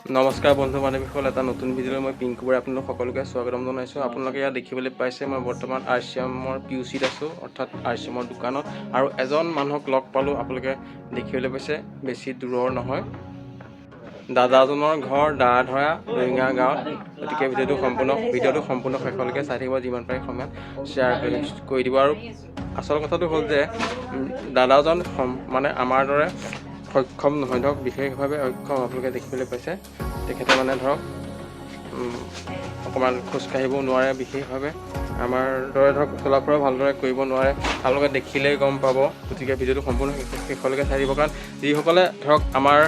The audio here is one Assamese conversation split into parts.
নমস্কাৰ বন্ধু বান্ধৱীসকল, এটা নতুন ভিডিঅ'লৈ মই পিংকু বৰাই আপোনালোক সকলোকে স্বাগতম জনাইছোঁ। আপোনালোকে ইয়াত দেখিবলৈ পাইছে, মই বৰ্তমান আৰ চি এমৰ পি ইউ চিত আছোঁ, অৰ্থাৎ আৰ চি এমৰ দোকানত। আৰু এজন মানুহক লগ পালোঁ। আপোনালোকে দেখিবলৈ পাইছে, বেছি দূৰৰ নহয়, দাদাজনৰ ঘৰ দাধৰা দৈঙা গাঁৱত। গতিকে ভিডিঅ'টো সম্পূৰ্ণ শেষলৈকে চাই থাকিব, যিমান পাৰে সিমান শ্বেয়াৰ কৰি দিব। আৰু আচল কথাটো হ'ল যে দাদাজন মানে আমাৰ দৰে সক্ষম নহয়, ধৰক বিশেষভাৱে অক্ষম। আপোনালোকে দেখিবলৈ পাইছে, তেখেতে মানে ধৰক অকণমান খোজকাঢ়িবও নোৱাৰে বিশেষভাৱে, আমাৰ দৰে ধৰক চলা ফুৰা ভালদৰে কৰিব নোৱাৰে। আপোনালোকে দেখিলেই গম পাব। গতিকে ভিডিঅ'টো সম্পূৰ্ণ শেষলৈকে চাই দিব। কাৰণ যিসকলে ধৰক আমাৰ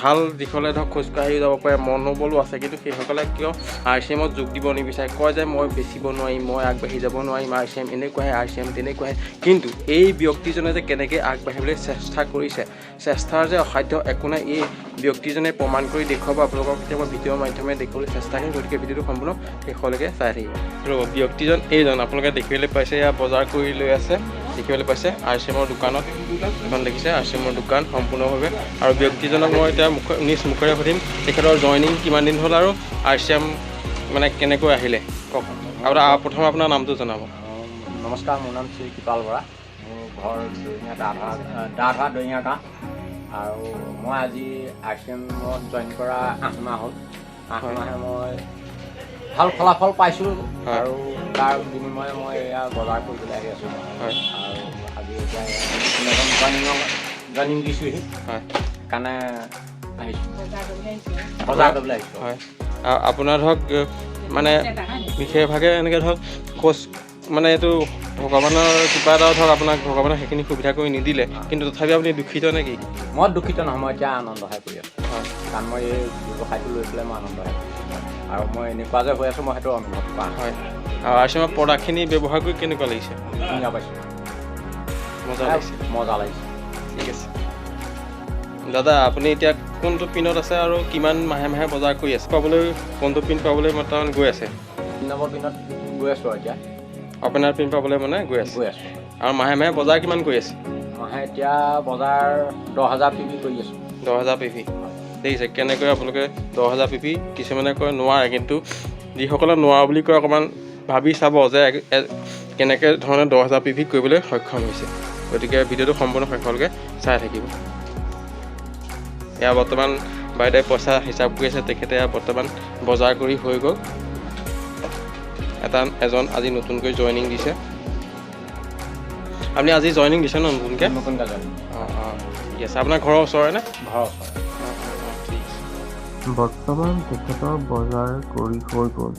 ভাল দিশলৈ ধৰক খোজকাঢ়ি যাব পাৰে, মনোবলো আছে, কিন্তু সেইসকলে কিয় আৰ চি এমত যোগ দিব নিবিচাৰে? কয় যে মই বেচিব নোৱাৰিম, মই আগবাঢ়ি যাব নোৱাৰিম, আৰ চি এম এনেকুৱাহে, আৰ চি এম তেনেকুৱাহে। কিন্তু এই ব্যক্তিজনে যে কেনেকৈ আগবাঢ়িবলৈ চেষ্টা কৰিছে, চেষ্টাৰ যে অসাধ্য একো নাই, এই ব্যক্তিজনে প্ৰমাণ কৰি দেখুৱাব আপোনালোকক। এতিয়া মই ভিডিঅ'ৰ মাধ্যমেৰে দেখুৱাবলৈ চেষ্টা কৰিম। গতিকে ভিডিঅ'টো সম্পূৰ্ণ শেষলৈকে চাই থাকিব। ৰ'ব, ব্যক্তিজন এইজন। আপোনালোকে দেখিবলৈ পাইছে, এয়া বজাৰ কৰি লৈ আছে। দেখিবলৈ পাইছে, আৰ চি এমৰ দোকানত এখন দেখিছে, আৰ চি এমৰ দোকান সম্পূৰ্ণভাৱে। আৰু ব্যক্তিজনক মই এতিয়া নিজ মুখেৰে সুধিম, তেখেতৰ জইনিং কিমান দিন হ'ল আৰু আৰ চি এম মানে কেনেকৈ আহিলে। কওক আপোনাৰ, প্ৰথমে আপোনাৰ নামটো জনাব। নমস্কাৰ, মোৰ নাম শ্ৰী কৃপাল বৰা। মোৰ ঘৰ দৈঙা দাধৰা, দাধৰা দৈঙা গাঁও। আৰু মই আজি আৰ চি এমত জইন কৰা 8 মাহ হ'ল। 8 মাহে মই ভাল ফলাফল পাইছোঁ আৰু তাৰ বিনিময়ে মই এয়া বজাৰ কৰিবলৈ আহি আছোঁ। আৰু আজি এতিয়া নতুন এজন জইনিং দিছোঁহি, সেইকাৰণে আহিছোঁ, বজাৰ কৰিবলৈ আহিছোঁ। হয়, আৰু আপোনাৰ ধৰক মানে বিশেষভাৱে এনেকৈ ধৰক খোজ মানে এইটো ভগৱানৰ কিবা এটা ধৰক আপোনাক ভগৱানে সেইখিনি সুবিধা কৰি নিদিলে, কিন্তু তথাপি আপুনি দুখিত নে কি? মই দুখিত নহয়, মই এতিয়া আনন্দহে কৰি আছোঁ। কাৰণ মই এই ব্যৱসায়টো লৈ পেলাই মই আনন্দহে কৰি আছোঁ আৰু মই এনেকুৱা যে হৈ আছোঁ, মই সেইটো অনুভৱ কৰা নাই। হয়, আৰু আৰ চি এমৰ প্ৰডাক্টখিনি ব্যৱহাৰ কৰি কেনেকুৱা লাগিছে? ধুনীয়া পাইছোঁ। মজা লাগিছে? মজা লাগিছে। ঠিক আছে। দাদা, আপুনি এতিয়া কোনটো পিনত আছে আৰু কিমান মাহে মাহে বজাৰ কৰি আছে পাবলৈ, কোনটো পিন পাবলৈ বৰ্তমান গৈ আছে? 3 নম্বৰ পিনত গৈ আছোঁ আৰু এতিয়া। আপোনাৰ পিন পাবলৈ মানে গৈ আছে? গৈ আছোঁ। আৰু মাহে মাহে বজাৰ কিমান কৰি আছে? মাহে এতিয়া বজাৰ 10,000 পি ভি কৰি আছোঁ। 10,000 পি ভি। দেখিছে কেনেকৈ আপোনালোকে 10,000 পি ভি, কিছুমানে কয় নোৱাৰে, কিন্তু যিসকলে নোৱাৰা বুলি কয়, অকণমান ভাবি চাব যে কেনেকৈ ধৰণে 10,000 পি ভি কৰিবলৈ সক্ষম হৈছে। গতিকে ভিডিঅ'টো সম্পূৰ্ণ শেষলৈকে চাই থাকিব। এয়া বৰ্তমান বাইদেৱে পইচা হিচাপ কৰি আছে। তেখেতে এয়া বৰ্তমান বজাৰ কৰি হৈ গ'ল। এজন আজি নতুনকৈ জইনিং দিছে। আপুনি আজি জইনিং দিছে ন নতুনকৈ? নতুনকৈ জইন। অঁ, ঠিক আছে। আপোনাৰ ঘৰৰ ওচৰৰে নে? ঘৰৰ ওচৰতে। অঁ, ঠিক আছে। বৰ্তমান তেখেতৰ বজাৰ কৰি হৈ গ'ল।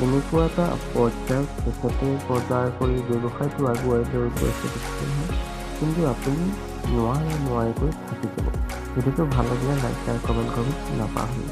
এনেকুৱা এটা পৰ্যায়ত তেখেতে বজাৰ কৰি ব্যৱসায়টো আগুৱাই লৈ গৈছে, দেখিছে নহয়। কিন্তু আপুনি নোৱাৰে নোৱাৰেকৈ থাকি যাব। ভিডিঅ'টো ভাল লাগিলে লাইক, শ্বেয়াৰ, কমেণ্ট কৰিব নাপাহৰিব।